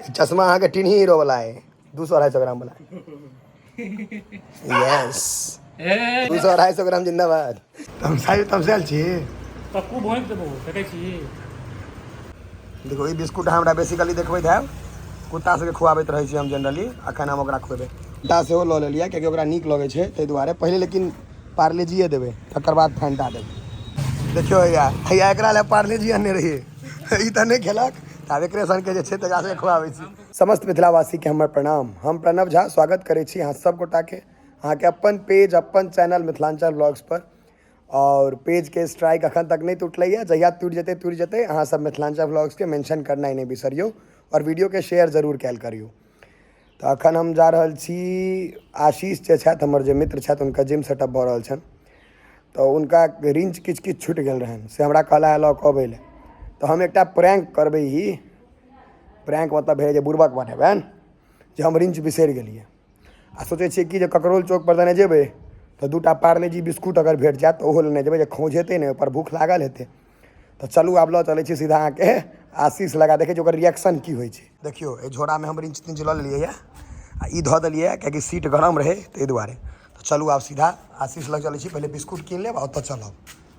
चश्मा अहाँके टिनही हीरो वाला है, 200-250 ग्राम वाला। यस, 200-250 ग्राम जिंदाबाद। तमसाइ तमसायल छी। कक्कू भोंकि देबौ, देखै छी। देखो, ई बिस्कुट हमरा बेसिकली देखबैत हैब, कुत्ता सबके खुआबैत रहै छी हम जनरली। अखन हम ओकरा खुएबै। फैंटा सेहो लऽ लेलियै, कियाकि ओकरा नीक लगै छै ताहि दुआरे। पहिले लेकिन पार्लेजीए देबै, तकर बाद फैंटा देबै। देखियौ, हैया हैया एकरा लए पार्लेजी अनने रहियै, ई तऽ नहि खेलक, तऽ आब एकरे सनके जे छै तकरा सबके खुआबै छी। समस्त मिथिलावासीके हमर प्रणाम। हम प्रणव झा स्वागत करै छी अहाँ सब गोटाके अहाँके अपन पेज, अपन चैनल मिथिलाञ्चल ब्लॉग्स पर। आओर पेजके स्ट्राइक अखन तक नहि टूटलैए, जहिया टूटि जेतै टूटि जेतै। अहाँ सब मिथिलाञ्चल ब्लॉग्सके मेंशन करनाइ नहि बिसरियौ आओर वीडियोके शेयर जरूर कयल करियौ। तऽ अखन हम जा रहल छी, आशीष जे छथि, हमर जे मित्र छथि, हुनकर जिम सेटअप भऽ रहल छनि, तऽ हुनका रिंच किछु किछु छुटि गेल रहनि, से हमरा कहला लऽ कऽ अबै लए। तऽ हम एकटा प्रैंक करबै। ई प्रैंक मतलब भेलै जे बुड़बक बनेबनि जे हम रिंच बिसरि गेलियै। आ सोचै छियै कि जे ककरोल चौकपर देने जेबै तऽ 2टा पार्लेजी बिस्कुट अगर भेट जायत तऽ ओहो लेने जेबै, जे खौंझेतै नहि, ओहिपर भूख लागल हेतै। तऽ चलू, आब लऽ चलै छी सीधा अहाँके आशीष लगा, देखै छी ओकर रिएक्शन की होइ छै। देखियौ, एहि झोरामे हम रिंच तिंच लऽ लेलियै यऽ आ ई धऽ देलियै, कियाकि सीट गरम रहै ताहि दुआरे। तऽ चलू, आब सीधा आशीष लग चलै छी। पहिले बिस्कुट कीन लेब आ ओतऽ चलब।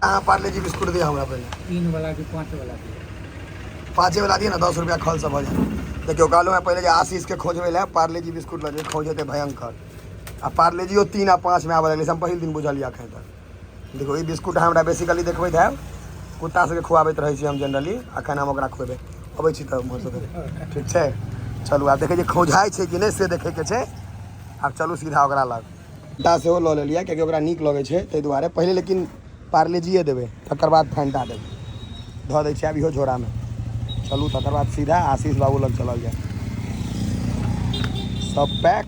अहाँ पार्लेजी बिस्कुट दिअ हमरा पहिले। 3 वाला कि 5 वाला दिअ? 5 वाला दिअ ने, 10 रुपया खल से भऽ जायत। देखियौ, कहलहुँ हेँ पहिले जे आशीषके खोजबै लए पार्लेजी बिस्कुट लऽ जेबै, खौजेतै भयंकर। आ पार्लेजियो 3 आ 5मे आबऽ लगलै, से हम पहिल दिन बुझलियै एखन तक। देखियौ, ई बिस्कुट हमरा बेसिकली देखबैत हैब, कुत्ता सबके खुआबैत रहै छी हम जनरली। अखन हम ओकरा खुएबै। अबै छी तऽ उम्हरसँ। ठीक छै, चलू। आब देखै छियै खौझाइ छै कि नहि, से देखैके छै। आब चलू सीधा ओकरा लग। फैंटा सेहो लऽ लेलियै, कियाकि ओकरा नीक लगै छै ताहि दुआरे। पहिले लेकिन पार्लेजीए देबै, तकर बाद फैंटा देबै। धऽ दै छियै आब इहो झोरामे। चलू, तकर बाद सीधा आशीष बाबू लग चलल जाय। सब पैक।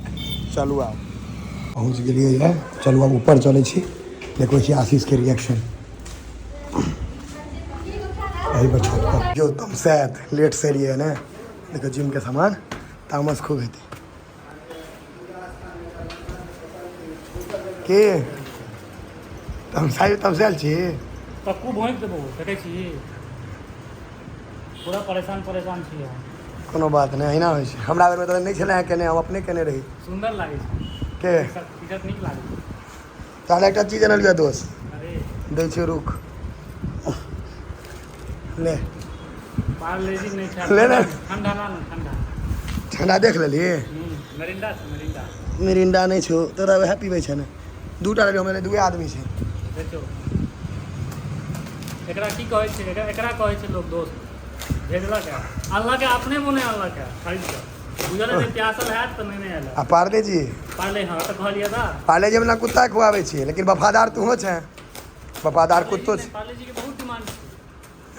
चलू, आब पहुँच गेलियै यऽ। चलू, आब ऊपर चलै छी, देखै छी आशीषके रिएक्शन। एहि पर छत पर जो तमसैत लेट से एलियै ने। देखो, जिम के सामान, तामस खूब हेतै। के तमसाइ तमसायल छी। कक्कू भोंकि देबौ, देखै छी। पूरा परेशान परेशान छी हम। कोनो बात नहि, अहिना होइ छै। हमरा बेरमे तऽ नहि छलै केने, हम अपने केने रही। सुन्दर लागै छै। के? टी-शर्ट नीक लागै छै। ताहले एकटा चीज अनलियै दोस्त। अरे। दै छियौ, रुक, ले। पार्लेजी नहि छै। ले ने। ठंडा ला ने, ठंडा। ठंडा देख लेली? मिरिंडा छै, मिरिंडा। मिरिंडा नहि छौ तोरा? वएह पीबै छै ने। दूटा लेलियै, हमरा दुए आदमी छै। देखियौ, एकरा की कहै छै? एकरा एकरा कहै छै लोक दोस्त। भेजलक है, अनलक है, अपने मोने अनलक है खरीद कऽ। बुझल है प्यासल हैत तऽ नहि नहि आयल। आ पार्ले जी? पार्ले, हाँ, तऽ कहलियै तऽ। पार्ले जी हम कुत्ता खुआबै छियै, लेकिन वफादार तूहो छै, वफादार कुत्तो छै। पार्ले जी के बहुत डिमांड छै।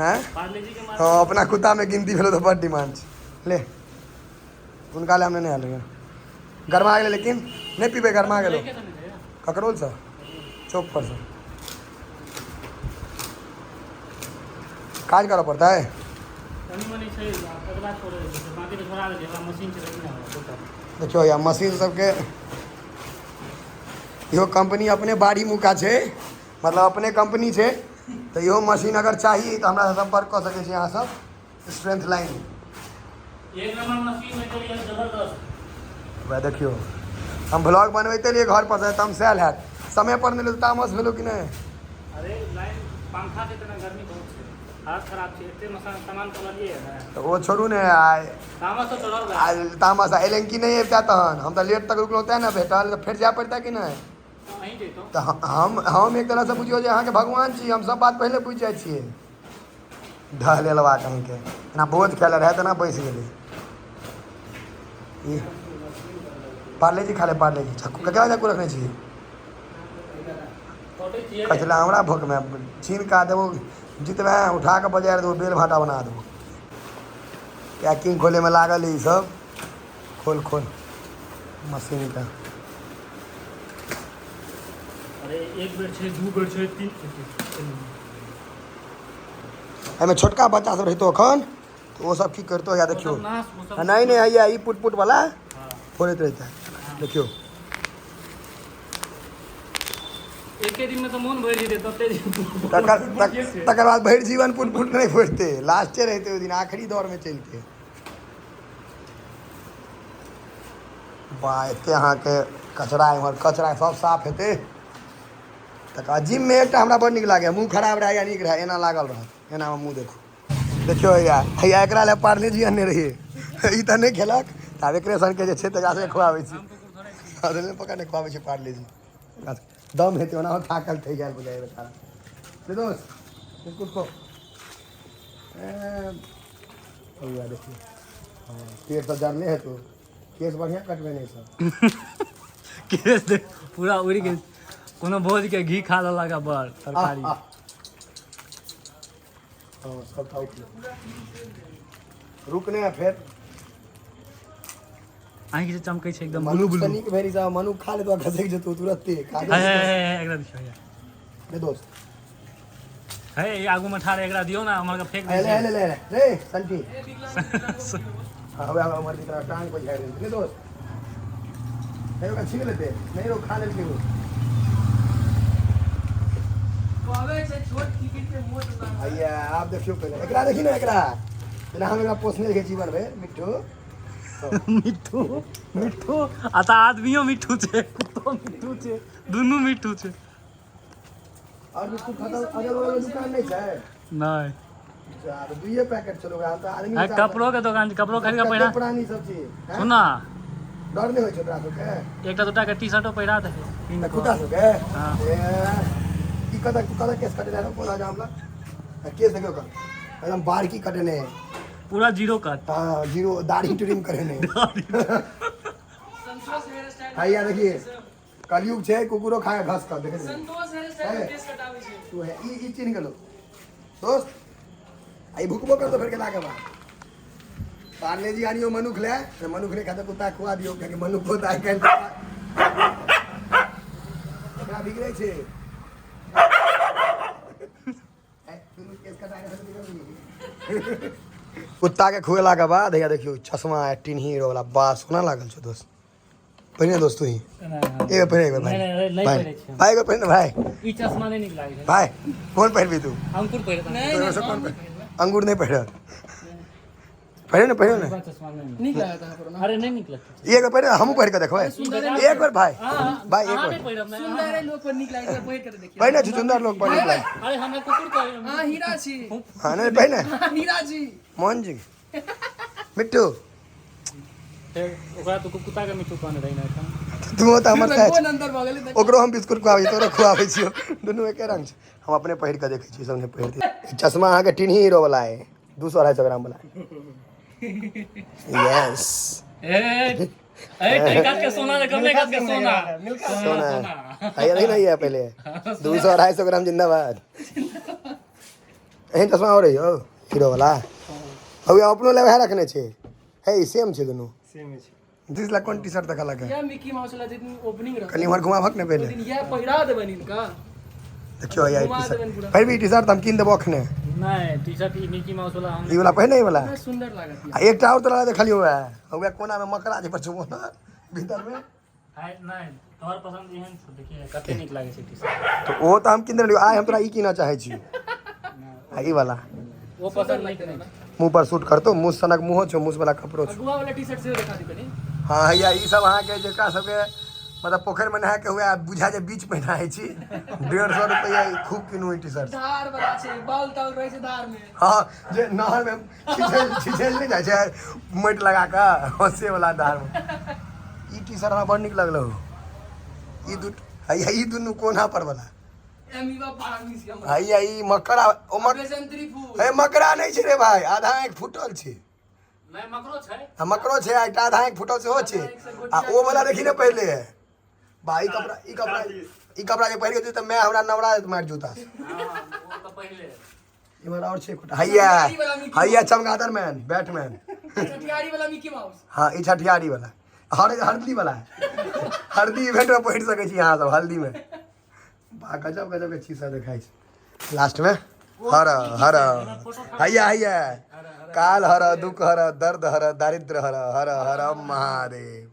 हैं? पार्ले जी के। हँ, अपना कुत्तामे गिनती भेलो तऽ बड़ डिमांड छै। ले, हुनका लए हम नहि आयल रहियै। गरमा गेलै, लेकिन नहि पीबै, गरमा गेलो। ककरोलसँ, चौक पर से काज करऽ पड़तै। कनि मनि छै, अगला छोड़ै छै, बाकी तऽ छोड़ा देलियै। हमरा मशीन छै लेकिन हमरा देखियौ, या मशीन सबके इहो कंपनी अपने बाड़ी मुका छै, मतलब अपने कंपनी छै। तऽ इहो मशीन अगर चाही तऽ हमरा संपर्क कऽ सकै छी अहाँ सब, स्ट्रेंथ लाइन। एक नंबर मशीन में चलिए, जबरदस्त। वएह देखियौ, हम ब्लॉग बनबैते रहियै घर पर से, तमसायल हैत। समय पर नहि तामस भेलो कि नहि? अरे, लाइन पंखा से इतना गर्मी बहुत छै, हालत खराब छै। एते मसान सामान तोड़लियै ने। तऽ ओ छोड़ू ने आइ। तामस तऽ चढ़ल रहे। आइ तामस एलै कि नहि अबिता? तहन हम तऽ लेट तक रुकलहुँ तेँ ने भेटल, तऽ फेर जाय पड़तै कि नहि? अहीं जैतहुँ। तऽ हम एक तरहसँ बुझियौ जे अहाँके भगवान छी। हम सब बात पहिले बुझि जाइ छियै। ढहलेलवा कहींके एना भोज खाय लए रहै तेना बैस गेलै। ई पार्ले जी खा ले, पार्ले जी। चक्कू ककरा? चक्कू रखने छी? कटै छियै। कचला हमरा भोकमे छीन का देबो, जितबै उठा कऽ बजार देबो, बेल भाटा बना देबो। पैकिंग खोलैमे लागल है ई सब। खोल खोल मशीनके। अरे, एक बेर छै, दू बेर छै, तीन। एहिमे छोटका बच्चा सब रहितो अखन तऽ ओ सब की करितो? या देखियौ। नाश ओ सब। नहि नहि, हैया ई पुट पुट वाला फोड़ैत रहिता। देखियौ। एके दिन में तऽ मोन भरि जेतै तते। तकर बाद भरि जीवन पुट पुट नहि फोड़ते, लास्टे रहिते, ओहि दिन आखिरी दौरमे चलते। बा एते अहाँके कचरा, एम्हर कचरा सब साफ हेतै। तकर बाद जिममे एकटा हमरा बड़ नीक लागैए, मुँह खराब रहै या नीक रहै, एना लागल रहत, एनामे मुँह देखू। देखियौ हैया हैया, एकरा लए पार्ले जी अनने रहियै, ई तऽ नहि खेलक, तऽ आब एकरे सनके जे छै तकरा सबके खुआबै छी। पकड़ नहि खुआबै छी पार्ले जी, दम हेतै। ओना थाकल थकि गेल बुझाइ बेचारा। ले दोस्त, बिस्कुट खो। हैया देखियौ, हँ, पेट तऽ जरले हेतौ, केस बढ़िआँ कटबे नहि सब। केस देख पूरा उड़ि गेल, कोनो भोज के घी खा लेलक आ बड़ तरकारी। हँ, सबटा उठलै, रुक नहि फेर। आँखि जे चमकै छै एकदम ब्लू। मनुख से ब्लू। नीक भेल ई सब, मनुख खा लेतो, खसैक जेतौ तुरत्ते खा। हे हे हे हे, एकरा दियौ हैया। ले दोस्त। हे, ई आगू मे ठाढ़, एकरा दियौ ने, हमर के फेंक दै। ले ले ले ले रे संटी। छै। हाँ, वएह हमर दिकरा टांग पर झाड़ि देलकै। ले दोस्त, हे, ओकरा छीन लेते नहि, ओ खा लेलकै ओ। कहबै छै छोट टिकट के मोट ना। हैया आब देखियौ, पहिले एकरा देखी ने, एकरा जेना हम एकरा पोसने रहियै जीवन भरि, मिट्ठू। मिट्ठू मिट्ठू, आ तऽ आदमियो मिट्ठू छै, कुत्तो मिट्ठू छै, दुनू मिट्ठू छै। आओर बिस्कुट खतम? अगल बगल मे दुकान नहि छै? नहि। अच्छा, तऽ दुइये पैकेट चलो ओकरा तऽ आदमी। आ कपड़ो के दोकान छै, कपड़ो खरीद के पहिरा। कते प्राणी सब छै, हैं? सुन ना। डर नहि होइ छै ओकरा सबके? एकटा दूटा के टी शर्टो पहिरा दे। तऽ कुत्ता सबके? हाँ। ए, ई कतऽ कतऽ केस कटेने रहौ? कोन हजाम लग? आ केस देखियौ ओकर, एकदम बारकी कटेने है। पूरा जीरो कट। हाँ, जीरो, दाढ़ी ट्रिम करेने है। संतोष हेयर स्टाइल। हैया देखिए, कलयुग छै, कुकुरो खा के घस कर देखे। संतोष हेयर स्टाइल में केस कटाबै छै। तू है ई ई चिन्ह गेलो दोस्त। आ ई भुकबो करतो फेर गेला के बाद। पार्ले जी आनियो मनुख ले, तऽ मनुख नहि खाते, कुत्ता खुआ दियौ, कियाकि मनुख होता आइ काल्हि एकरा बिगड़ै छै। ए, दुनू केस कटा के बिगड़ै। कुत्ता के खुएला के बाद हैया देखियौ, चश्मा है टिन हीरो वाला। बा, सोना लागल छौ दोस्त। पहिने दोस्त, तू ही एक बेर पहिने, एक बेर। भाई। नहि, नहि, नहि। भाई। पहिरै छियै। भाई, एक बेर पहिने भाई। ई चश्मा नहि नीक लागै छै। भाई, कोन पहिरबी तू? अंकुर पहिरत। नहि। तोरा नहि। से कोन हम पहिर? अंगूर नहि पहिरत? पहिरे ने, पहिरे ने। चश्मा नहि नीक लागत अहाँ पर ना। अरे, नहि नीक लगतै। एक बेर पहिरे, हमहूँ पहिर कऽ देखबै एक बेर। भाई, भाई, एक अहाँ बेर। नहि पहिरब, नहि। सुंदर लोक पर नीक लागै छै, पहिर के तऽ देखियौ। पहिने छुछुंदर लोक पर नीक लागै। अरे, हमरा कुकुर कहै। अहाँ हीरा छी। हँ, नहि पहिने। अहाँ हीरा छी। मोहन जी, मिट्टू। फेर ओकरा तऽ कुत्ता के मिट्टू कहने रही ने एखन। तू तऽ हमर सह। कोन अंदर भऽ गेलै तऽ? ओकरो हम बिस्कुट खुआबै छी, तोरो खुआबै छियौ, दुनू एके रंग छै। हम अपने पहिर कऽ देखै छियै, सब नहि पहिरते। चश्मा अहाँके टिनही हीरो वाला है, 200 250 ग्राम वाला। यस। ए ए, काट के सोना ले, कमले काट के सोना। सोना आइए नहीं, नहीं है पहले 200 250 ग्राम जिंदाबाद। एहन चश्मा हो रही हो हीरो वाला। अभी अपनो ले वएह रखने छै। हे, ई सेम छै दुनू। सेम छै। दिस ला कोन टी शर्ट देखलक है? इएह मिकी माउस वाला जे दिन ओपनिंग रहत। कनि इम्हर घुमाबक ने पहिले। ओहि दिन इएह पहिरा देबनि हिनका। देखियौ हैया, ई घुमा टी शर्ट देबनि पूरा। पहिरबी? टी शर्ट तऽ हम कीन देबो अखने। नहि, टी शर्ट ई मिकी माउस वाला हम ई वाला पहिने, ई वाला। बड़ा सुंदर लागत। आ एकटा आओर तोरा देखलियौ वएह वएह कोना मे मकड़ा जे पर छौ भीतर मे। हाय, नहि, तोहर पसंद एहन छौ। देखिए, कते नीक लागै छै टी शर्ट। तऽ ओ तऽ हम कीन देलियौ। आइ हम तोरा ई कीनऽ चाहै छी, आ ई वाला। ओ पसंद नीक नहि छै। मुँह पर सूट करतौ, मुँह सनक मुँहो छौ, मुँह वाला कपड़ो छौ। अगुआ वाला टी शर्ट सेहो देखा दी कनि। हाँ, हैया ई सब अहाँके जेकरा सबके मतलब पोखरिमे नहाय के हुए, बुझा जे बीच मे नहाय छी, 150 रुपैआ। ई खूब कीनू ई टी शर्ट। धार वाला छै, बाल ताल रहै छै धार में। हाँ, जे नहर मे छिछल छिछल नहि जाइ छै माटि लगा कऽ, हंसे वाला धार मे। ई टी शर्ट हमरा बड़ नीक लगल हो। ई दू हैया, ई दुनू कोना पर वाला। एमीबा पारामीसियम। हैया ई मकड़ा ओ मक बेसेंट्री फूल। हे, मकड़ा नहि छै रे भाई, आधा आँखि फूटल छै। नहि, मकरो छै। आ मकड़ो छै, आ एकटा आधा आँखि फूटल सेहो छै। आ ओ वाला देखी ने पहिले। बा, ई कपड़ा, ई कपड़ा, ई कपड़ा जे पहिर के जेतै तऽ मैं हमरा नवरा देत मारि जूता से। हाँ, ओ तऽ पहिले। इम्हर और छै एकोटा। हैया हैया, चमगादड़ मैन, बैटमैन। छठियारी वाला मिकी माउस। हाँ, ई छठियारी वाला, हर हल्दी वाला है। हल्दी इवेंट में पहिर सकै छी अहाँ सब हल्दी में। बा, गजब गजब के चीज सब देखाइ छै। लास्ट में हर हर, हैया हैया, काल हर, दुख हर, दर्द हर, दारिद्र हर, हर हर महादेव।